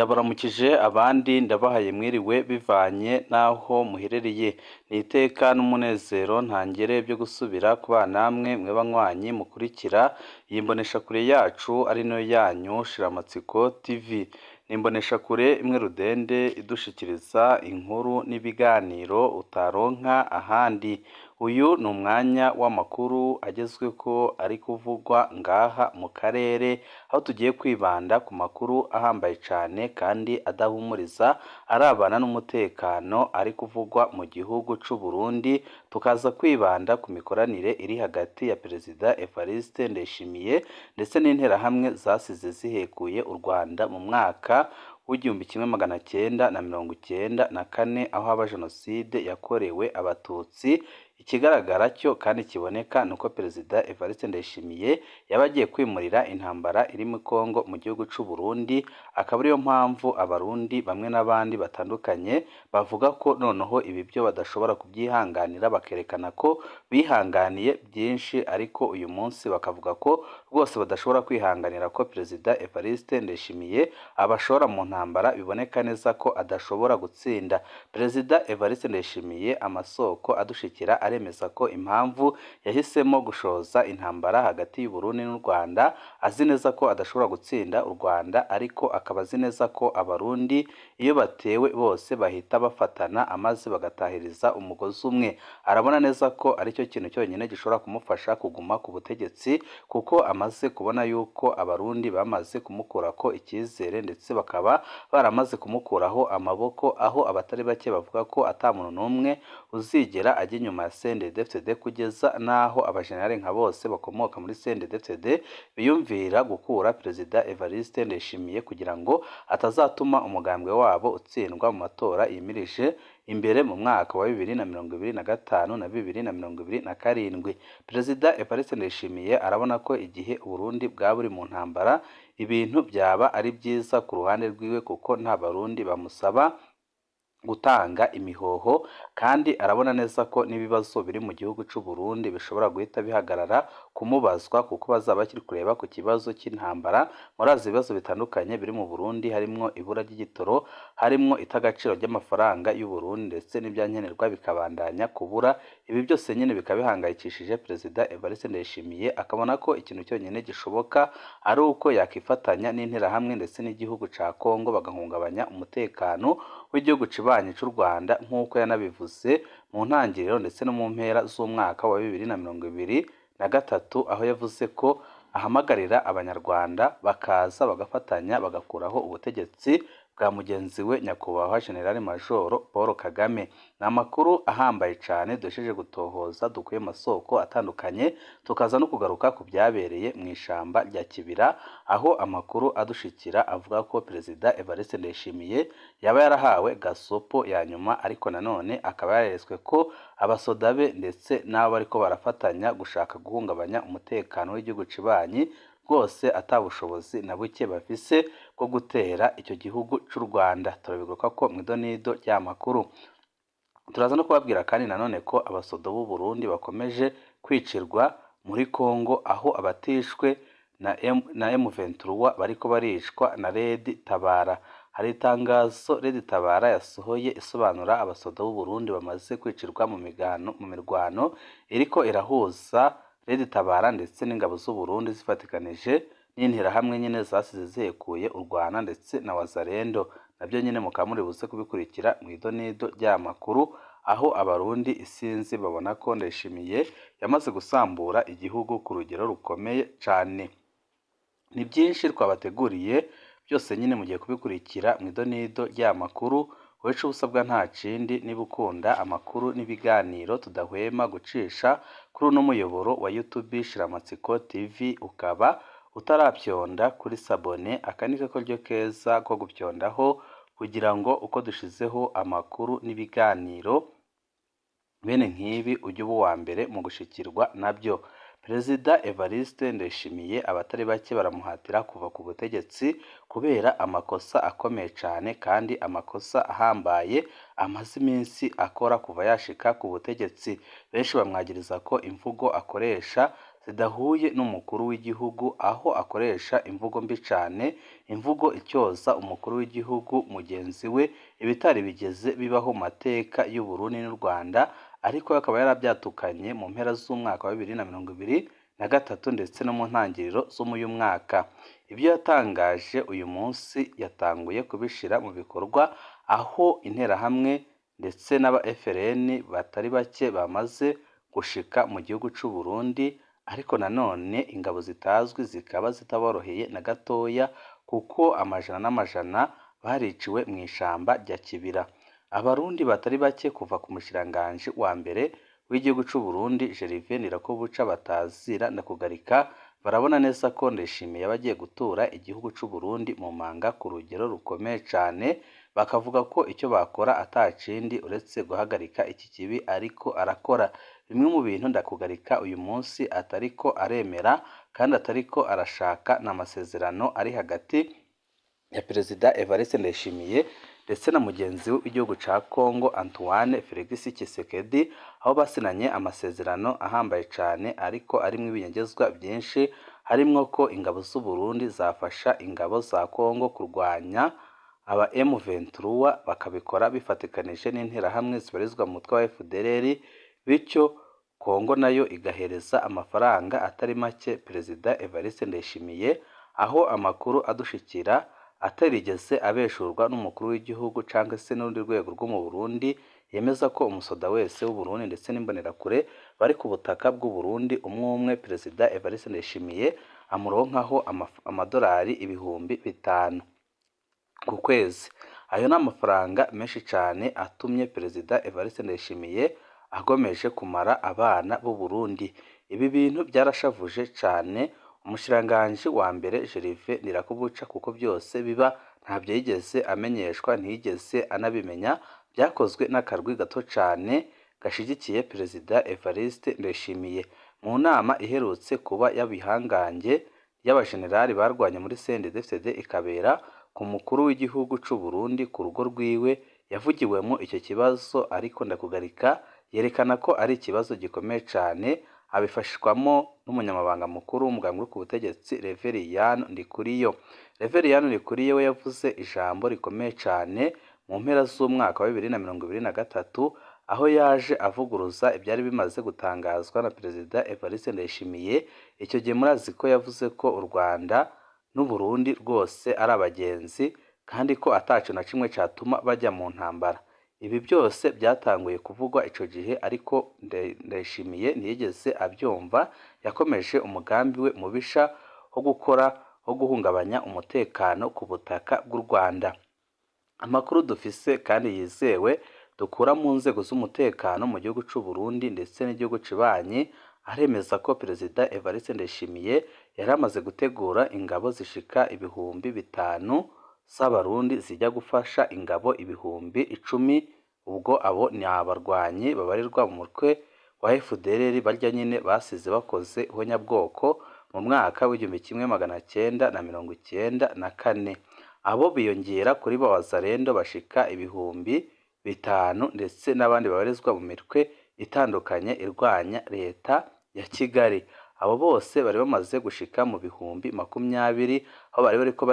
Ndabaramukije abandi ndabahaye mwiriwe bivanye n'aho muherereye. Ni iteka n'umunezero ntangere byo gusubira kubana namwe mwe banywanyi mukurikira iyi mboneshakure yacu ari nayo yanyu Shiramatsiko TV. Ni imboneshakure imwe rudende idushikiriza inkuru n'ibiganiro utaronka ahandi. Uyu ni umwanya w'amakuru agezweko ari kuvugwa ngaha mu karere, aho tugiye kwibanda ku makuru ahambaye cane kandi adahumuriza arabana n'umutekano ari kuvugwa mu gihugu c'u Burundi, tukaza kwibanda ku mikoranire iri hagati ya Perezida Evariste Ndayishimiye ndetse n'interahamwe zasize zihekuye u Rwanda mu mwaka w'1994, aho haba jenoside yakorewe Abatutsi. Ikigaragara cyo kandi kiboneka ni uko Perezida Evariste Ndayishimiye yaba agiye kwimurira intambara iri muri Congo mu gihugu c'u Burundi, akaba ariyo mpamvu Abarundi bamwe n'abandi batandukanye bavuga ko noneho ibi byo badashobora kubyihanganira, bakerekana ko bihanganiye byinshi, ariko uyu munsi bakavuga ko rwose badashobora kwihanganira ko Perezida Evariste Ndayishimiye abashora mu ntambara biboneka neza ko adashobora gutsinda. Perezida Evariste Ndayishimiye, amasoko adushikira aremeza ko impamvu yahisemo gushoza intambara hagati y'u Burundi n'u Rwanda, azi neza ko adashobora gutsinda u Rwanda, ariko akaba azi neza ko Abarundi iyo batewe bose bahita bafatana amaze bagatahiriza umugozi umwe. Arabona neza ko aricyo kintu cyonyine gishobora kumufasha kuguma ku butegetsi, kuko amaze kubona yuko Abarundi bamaze kumukurako icyizere ndetse bakaba baramaze kumukuraho amaboko, aho abatari bake bavuga ko ata muntu n'umwe uzigera ajya inyuma ya CNDD-FDD, kugeza n'aho abajenerali nka bose bakomoka muri CNDD-FDD biyumvira gukura Perezida Evariste Ndayishimiye kugira ngo atazatuma umugambwe wabo utsindwa mu matora yimirije imbere mu mwaka wa 2025 na 2027. Perezida Evariste Ndayishimiye arabona ko igihe Uburundi bwaba buri mu ntambara, ibintu byaba ari byiza ku ruhande rwiwe, kuko nta Barundi bamusaba gutanga imihoho, kandi arabona neza ko n'ibibazo biri mu gihugu c'u Burundi bishobora guhita bihagarara kumubazwa, kuko bazaba bakiri kureba ku kibazo cy'intambara. Murazi ibibazo bitandukanye biri mu Burundi, harimwo ibura ry'igitoro, harimwo itagaciro ry'amafaranga y'u Burundi, ndetse n'ivyankenerwa bikabandanya kubura. Ibi byose nyene bikaba bihangayikishije Perezida Evariste Ndayishimiye, akabona ko ikintu cyonyine gishoboka ari uko yakifatanya n'interahamwe ndetse n'igihugu ca Congo bagahungabanya umutekano w'igihugu kibanyi c'u Rwanda, nk'uko yanabivuze mu ntangiriro ndetse no mu mpera z'umwaka wa 2023, aho yavuze ko ahamagarira Abanyarwanda bakaza bagafatanya bagakuraho ubutegetsi bwa mugenzi we Nyakubahwa General Major Paul Kagame. Ni amakuru ahambaye cane duhejeje gutohoza dukuye mu masoko atandukanye, tukaza no kugaruka ku byabereye mu ishamba rya Kibira, aho amakuru adushikira avuga ko Perezida Evariste Ndayishimiye yaba yarahawe gasopo ya nyuma, ariko nanone akaba yareretswe ko abasoda be ndetse n'abo bariko barafatanya gushaka guhungabanya umutekano w'igihugu kibanyi rwose ata bushobozi na buke bafise bwo gutera icyo gihugu c'u Rwanda. Turabigaruka ko mw'idonido ry'amakuru. Turaza no kubabwira kandi nanone ko abasoda b'u Burundi bakomeje kwicirwa muri Congo, aho abatishwe na M23 bariko baricwa na Red Tabara. Hari itangazo Red Tabara yasohoye isobanura abasoda b'u Burundi bamaze kwicirwa mu migano mu mirwano iriko irahuza Red Tabara ndetse n'ingabo z'u Burundi zifatikanije n'interahamwe nyene zasize zihekuye u Rwanda ndetse na Wazalendo. Nabyo nyene mukaba muri buze kubikurikira mw'idonido ry'amakuru, aho Abarundi isinzi babona ko Ndayishimiye yamaze gusambura igihugu ku rugero rukomeye cane. Ni byinshi twabateguriye byose nyine mugiye kubikurikira mw'idonido ry'amakuru. Wowe ico usabwa nta kindi, niba ukunda amakuru n'ibiganiro tudahwema gucisha kuri uno muyoboro wa YouTube Shiramatsiko TV, ukaba utarapyonda kuri s'abonner, aka ni ko karyo keza ko gupyondaho kugira ngo uko dushizeho amakuru n'ibiganiro bene nk'ibi ujye uba uwa mbere mu gushikirwa nabyo. Perezida Evariste Ndayishimiye abatari bake baramuhatira kuva ku butegetsi kubera amakosa akomeye cane kandi amakosa ahambaye amaze iminsi akora kuva yashika ku butegetsi. Benshi bamwagiriza ko imvugo akoresha zidahuye n'umukuru w'igihugu, aho akoresha imvugo mbi cane, imvugo ityoza umukuru w'igihugu mugenzi we, ibitari bigeze bibaho mu mateka y'u Burundi n'u Rwanda, ariko akaba yarabyatukanye mu mpera z'umwaka wa 2023 ndetse no mu ntangiriro z'uyu mwaka. Ibyo yatangaje uyu munsi yatanguye kubishira mu bikorwa, aho interahamwe ndetse n'aba FRN batari bake bamaze gushika mu gihugu c'u Burundi, ariko nanone ingabo zitazwi zikaba zitaboroheye na gatoya, kuko amajana n'amajana bariciwe mu ishamba rya Kibira. Abarundi batari bake kuva ku mushikiranganji wa mbere w'igihugu c'u Burundi Gervais Ndirakobuca batazira Ndakugarika, barabona neza ko Ndayishimiye yaba agiye gutura igihugu c'u Burundi mu manga ku rugero rukomeye cane, bakavuga ko icyo bakora atakindi uretse guhagarika iki kibi ariko arakora. Bimwe mu bintu Ndakugarika uyu munsi atariko aremera kandi atariko arashaka ni amasezerano ari hagati ya Perezida Evariste Ndayishimiye ndetse na mugenzi we w'igihugu ca Congo Antoine Felix Tshisekedi, aho basinanye amasezerano ahambaye cane ariko arimwo ibinyegezwa vyinshi, harimwo ko ingabo z'u Burundi zafasha ingabo za Congo kurwanya aba M23, bakabikora bifatikanije n'interahamwe zibarizwa mu mutwe wa FDLR, bityo Congo nayo igahereza amafaranga atari make Perezida Evariste Ndayishimiye, aho amakuru adushikira atarigeze abeshurwa n'umukuru w'igihugu canke se n'urundi rwego rwo mu Burundi, yemeza ko umusoda wese w'u Burundi ndetse n'imbonerakure bari ku butaka bw'u Burundi umwe umwe Perezida Evariste Ndayishimiye amuronkaho amadolari 5000 ku kwezi. Ayo ni amafaranga menshi cane atumye Perezida Evariste Ndayishimiye agomeje kumara abana b'u Burundi. Ibi bintu byarashavuje cane umushikiranganji wa mbere Gervais Ndirakobuca, kuko byose biba ntabyo yigeze amenyeshwa, ntiyigeze anabimenya, byakozwe n'akarwi gato cane gashigikiye Perezida Evariste Ndayishimiye. Mu nama iherutse kuba y'abihangange y'abajenerali barwanye muri CNDD-FDD ikabera ku mukuru w'igihugu c'u Burundi ku rugo rwiwe, yavugiwemo icyo kibazo, ariko Ndakugarika yerekana ko ari ikibazo gikomeye cane, abifashwamo n'umunyamabanga mukuru w'umugambi uri ku butegetsi Reveriyani Ndikuriyo. Reveriyani Ndikuriyo we yavuze ijambo rikomeye cane mu mpera z'umwaka wa 2023, aho yaje avuguruza ibyari bimaze gutangazwa na Perezida Evariste Ndayishimiye. Icyo gihe murazi ko yavuze ko u Rwanda n'u Burundi rwose ari abagenzi kandi ko ataco na kimwe catuma bajya mu ntambara. Ibi byose byatanguye kuvugwa ico gihe, ariko Ndayishimiye ntiyigeze abyumva, yakomeje umugambi we mubisha wo gukora wo guhungabanya umutekano ku butaka bw'u Rwanda. Amakuru dufise kandi yizewe dukura mu nzego z'umutekano mu gihugu c'u Burundi ndetse n'igihugu kibanyi, aremeza ko Perezida Evariste Ndayishimiye yari amaze gutegura ingabo zishika 5000 z'abarundi zijya gufasha ingabo 10,000, ubwo abo ni abarwanyi babarirwa mu mutwe wa FDLR barya nyine basize bakoze ihonyabwoko mu mwaka w'1994. Abo biyongera kuri ba Wazalendo bashika 5000 ndetse n'abandi babarizwa mu mitwe itandukanye irwanya leta ya Kigali. Abo bose bari bamaze gushika mu 20,000, aho bari bariko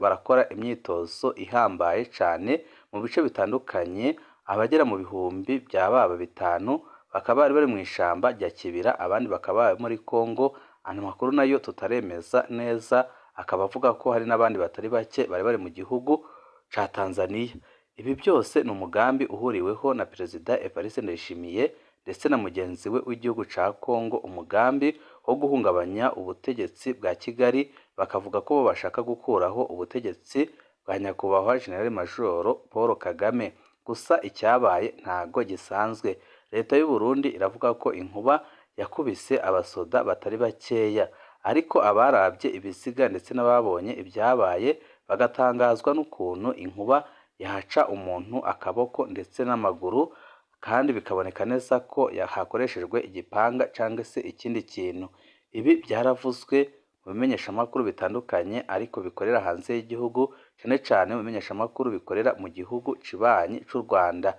barakora imyitozo ihambaye cane mu bice bitandukanye. Abagera mu bihumbi bya baba 5 bakaba bari bari mu ishamba rya Kibira, abandi bakaba bari muri Congo. Amakuru nayo tutaremeza neza akaba avuga ko hari n'abandi batari bake bari bari mu gihugu ca Tanzania. Ibi byose ni umugambi uhuriweho na Perezida Evariste Ndayishimiye ndetse na mugenzi we w'igihugu ca Congo, umugambi wo guhungabanya ubutegetsi bwa Kigali, bakavuga ko bo bashaka gukuraho ubutegetsi bwa Nyakubahwa General Major Paul Kagame. Gusa icyabaye ntago gisanzwe. Leta y'u Burundi iravuga ko inkuba yakubise abasoda batari bakeya, ariko abarabye ibiziga ndetse n'ababonye ibyabaye bagatangazwa n'ukuntu inkuba yahaca umuntu akaboko ndetse n'amaguru, kandi bikaboneka neza ko hakoreshejwe igipanga cyangwa se ikindi kintu. Ibi byaravuzwe mu bimenyeshamakuru bitandukanye ariko bikorera hanze y'igihugu, cyane cyane mu bimenyeshamakuru bikorera mu gihugu kibanyi cy'u Rwanda.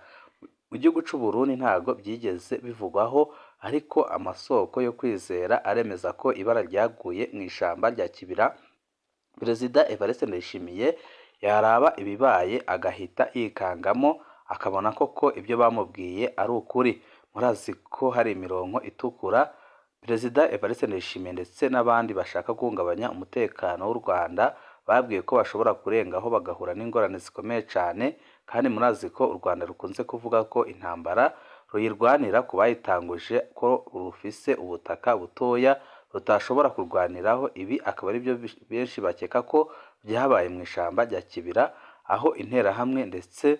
Mu gihugu cy'u Burundi ntago byigeze bivugwaho, ariko amasoko yo kwizera aremeza ko ibara ryaguye mu ishamba rya Kibira. Perezida Evariste Ndayishimiye yaraba ibibaye agahita yikangamo, akabona koko ibyo bamubwiye ari ukuri. Murazi ko hari imirongo itukura Perezida Evariste Ndayishimiye ndetse n'abandi bashaka guhungabanya umutekano w'u Rwanda babwiye ko bashobora kurengaho bagahura n'ingorane zikomeye cyane, kandi murazi ko u Rwanda rukunze kuvuga ko intambara ruyirwanira ku bayitanguje, ko rufise ubutaka butoya rutashobora kurwaniraho. Ibi akaba ari byo benshi bakeka ko byabaye mu ishamba rya Kibira, aho Interahamwe ndetse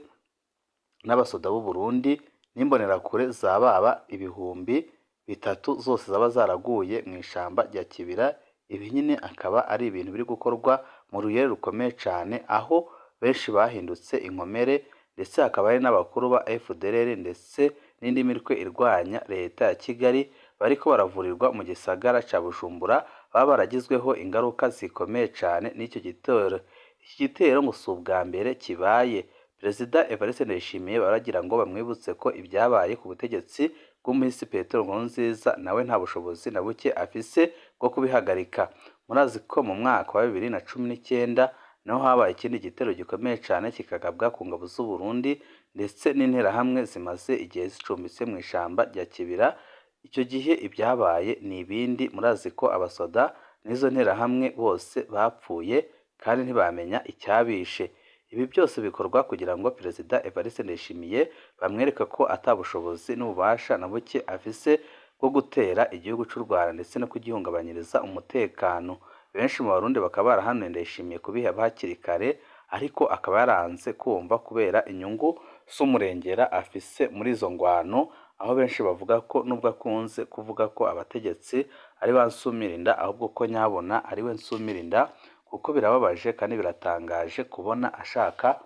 n'abasoda b'u Burundi n'imbonerakure zababa 3000 zose zaba zaraguye mu ishamba rya Kibira. Ibi nyine akaba ari ibintu biri gukorwa mu ruyeri rukomeye cyane, aho benshi bahindutse inkomere, ndetse hakaba hari n'abakuru ba FDLR ndetse n'indi mitwe irwanya leta ya Kigali bariko baravurirwa mu gisagara ca Bujumbura, baba baragizweho ingaruka zikomeye cyane n'icyo gitero. Iki gitero ngo si ubwa mbere kibaye. Perezida Evariste Ndayishimiye baragira ngo bamwibutse ko ibyabaye ku butegetsi bw'umuhisi Petero Nkurunziza nawe nta bushobozi na buke afise bwo kubihagarika. Murazi ko mu mwaka wa 2019 naho habaye ikindi gitero gikomeye cyane kikagabwa ku ngabo z'u Burundi ndetse n'interahamwe zimaze igihe zicumbitse mu ishamba rya Kibira. Icyo gihe ibyabaye ni ibindi. Murazi ko abasoda n'izo nterahamwe bose bapfuye kandi ntibamenya icyabishe. Ibi byose bikorwa kugira ngo Perezida Evariste Ndayishimiye bamwereke ko ata bushobozi n'ububasha na buke afise bwo gutera igihugu cy'u Rwanda ndetse no kugihungabanyiriza umutekano. Benshi mu Barundi bakaba barahanuye Ndayishimiye kubiheba hakiri kare, ariko akaba yaranze kumva kubera inyungu z'umurengera afise muri izo ngwano, aho benshi bavuga ko nubwo akunze kuvuga ko abategetsi ari ba nsumirinda, ahubwo ko nyabona ari we nsumirinda, kuko birababaje kandi biratangaje kubona ashaka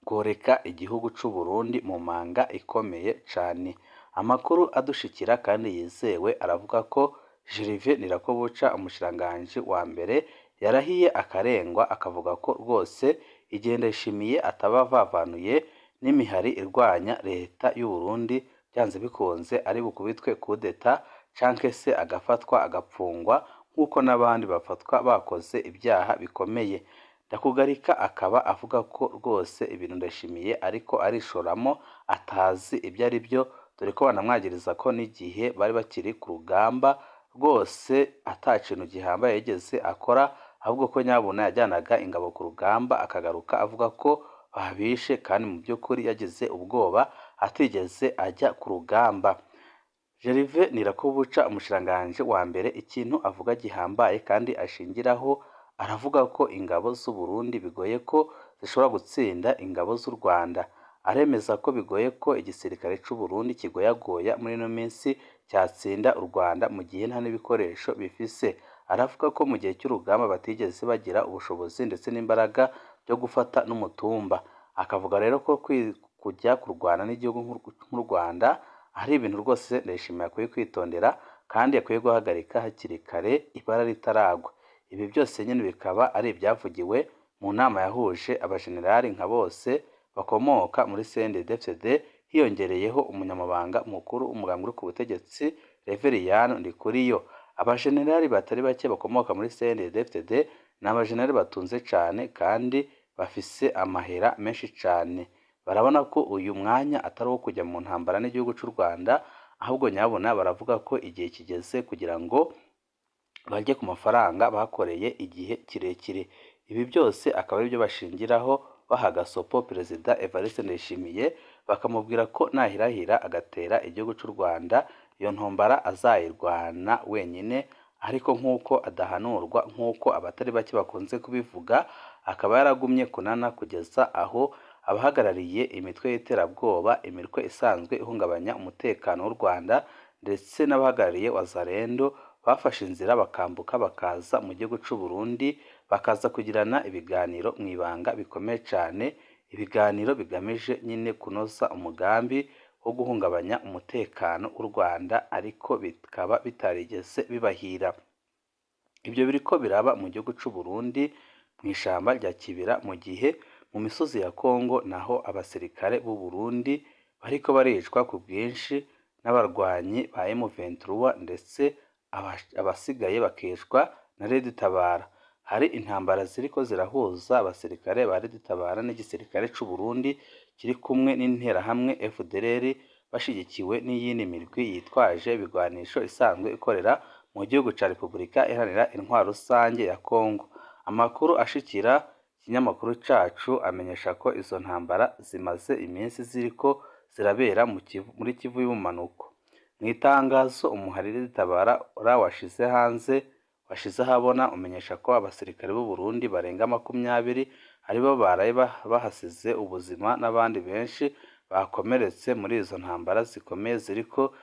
koreka igihugu cy'u Burundi mu manga ikomeye cyane. Amakuru adushikira kandi yizewe aravuga ko Gervais Ndirakobuca, umushikiranganji wa mbere, yarahiye akarengwa, akavuga ko rwose igihe Ndayishimiye ataba avavanuye n'imihari irwanya leta y'u Burundi, byanze bikunze ari bukubitwe kudeta canke se agafatwa agapfungwa nk'uko n'abandi bafatwa bakoze ibyaha bikomeye. Ndakugarika akaba avuga ko rwose ibintu Ndayishimiye ariko arishoramo atazi ibyo ari byo, dore ko banamwagiriza ko n'igihe bari bakiri ku rugamba rwose ata kintu gihambaye yigeze akora, ahubwo ko nyabuna yajyanaga ingabo ku rugamba akagaruka avuga ko babishe, kandi mu by'ukuri yagize ubwoba atigeze ajya ku rugamba. Gervais Ndirakobuca, umushikiranganji wa mbere, ikintu avuga gihambaye kandi ashingiraho, aravuga ko ingabo z'u Burundi bigoye ko zishobora gutsinda ingabo z'u Rwanda. Aremeza ko bigoye ko igisirikare cy'u Burundi kigoyagoya muri ino minsi cyatsinda u Rwanda mu gihe nta n'ibikoresho bifise. Aravuga ko mu gihe cy'urugamba batigeze bagira ubushobozi ndetse n'imbaraga byo gufata n'umutumba. Akavuga rero ko kujya kurwana n'igihugu nk'u Rwanda ari ibintu rwose Ndayishimiye akwiye kwitondera, kandi akwiye guhagarika hakiri kare ibara ritaragwa. Ibi byose nyine bikaba ari ibyavugiwe mu nama yahuje abajenerali nka bose bakomoka muri CNDD-FDD, hiyongereyeho umunyamabanga mukuru w'umugambi uri ku butegetsi Reveriyani Ndikuriyo. Abajenerali batari bake bakomoka muri CNDD-FDD ni abajenerali batunze cyane kandi bafise amahera menshi cyane. Barabona ko uyu mwanya atari uwo kujya mu ntambara n'igihugu cy'u Rwanda, ahubwo nyabuna baravuga ko igihe kigeze kugira ngo bajye ku mafaranga bakoreye igihe kirekire. Ibi byose akaba aribyo bashingiraho baha gasopo Perezida Evariste Ndayishimiye, bakamubwira ko nahirahira agatera igihugu cy'u Rwanda, iyo ntombara azayirwana wenyine, ariko nk'uko adahanurwa nk'uko abatari bake bakunze kubivuga, akaba yaragumye kunana kugeza aho abahagarariye imitwe y'iterabwoba, imitwe isanzwe ihungabanya umutekano w'u Rwanda, ndetse n'abahagarariye Wazalendo bafashe inzira bakambuka bakaza mu gihugu cy'u Burundi, bakaza kugirana ibiganiro mu ibanga bikomeye cyane, ibiganiro bigamije nyine kunoza umugambi wo guhungabanya umutekano w'u Rwanda, ariko bikaba bitarigeze bibahira. Ibyo biriko biraba mu gihugu cy'u Burundi mu ishamba rya Kibira, mu gihe mu misozi ya Kongo naho abasirikare b'u Burundi bariko baricwa ku bwinshi n'abarwanyi ba M23 ndetse abasigaye bakicwa na Red Tabara. Hari intambara ziriko zirahuza abasirikare ba Red Tabara n'igisirikare c'u Burundi kiri kumwe n'interahamwe FDLR bashigikiwe n'iyindi mirwi yitwaje ibigwanisho isanzwe ikorera mu gihugu ca Repubulika Iharanira Intwaro Rusange ya Kongo. Amakuru ashikira ikinyamakuru cacu amenyesha ko izo ntambara zimaze iminsi ziriko zirabera muri Kivu y'ubumanuko. Mu itangazo umuhari Red Tabara washize hanze washize ahabona umenyesha ko abasirikare b'u Burundi barenga 20 aribo baraye bahasize ubuzima n'abandi benshi bakomeretse muri izo ntambara zikomeye ziriko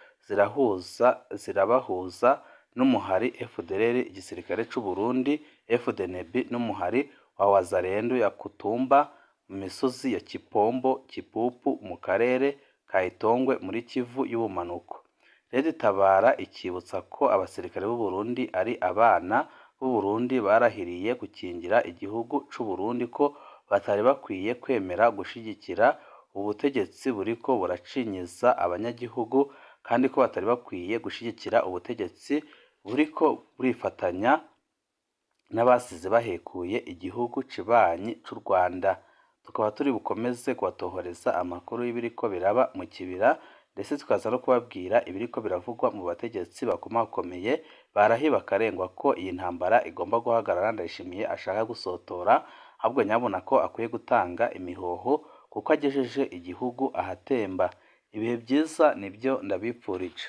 zirabahuza n'umuhari FDLR, igisirikare c'u Burundi, FDNB n'umuhari wa Wazalendo ya Kutumba mu misozi ya Kipombo Kipupu mu karere ka Itongwe muri Kivu y'ubumanuko. Red Tabara ikibutsa ko abasirikare b'u Burundi ari abana b'u Burundi barahiriye gukingira igihugu c'u Burundi, ko batari bakwiye kwemera gushigikira ubutegetsi buriko buracinyiza abanyagihugu, kandi ko batari bakwiye gushigikira ubutegetsi buriko burifatanya n'abasize bahekuye igihugu cibanyi c'u Rwanda. Tukaba turi bukomeze kubatohoreza amakuru y'ibiriko biraba mu Kibira, ndetse tukaza no kubabwira ibiriko biravugwa mu bategetsi bakomakomeye barahiye bakarengwa ko iyi ntambara igomba guhagarara. Ndayishimiye ashaka gusotora, ahubwo nyabuna ko akwiye gutanga imihoho kuko agejeje igihugu ahatemba. Ibihe byiza nibyo ndabipfurije.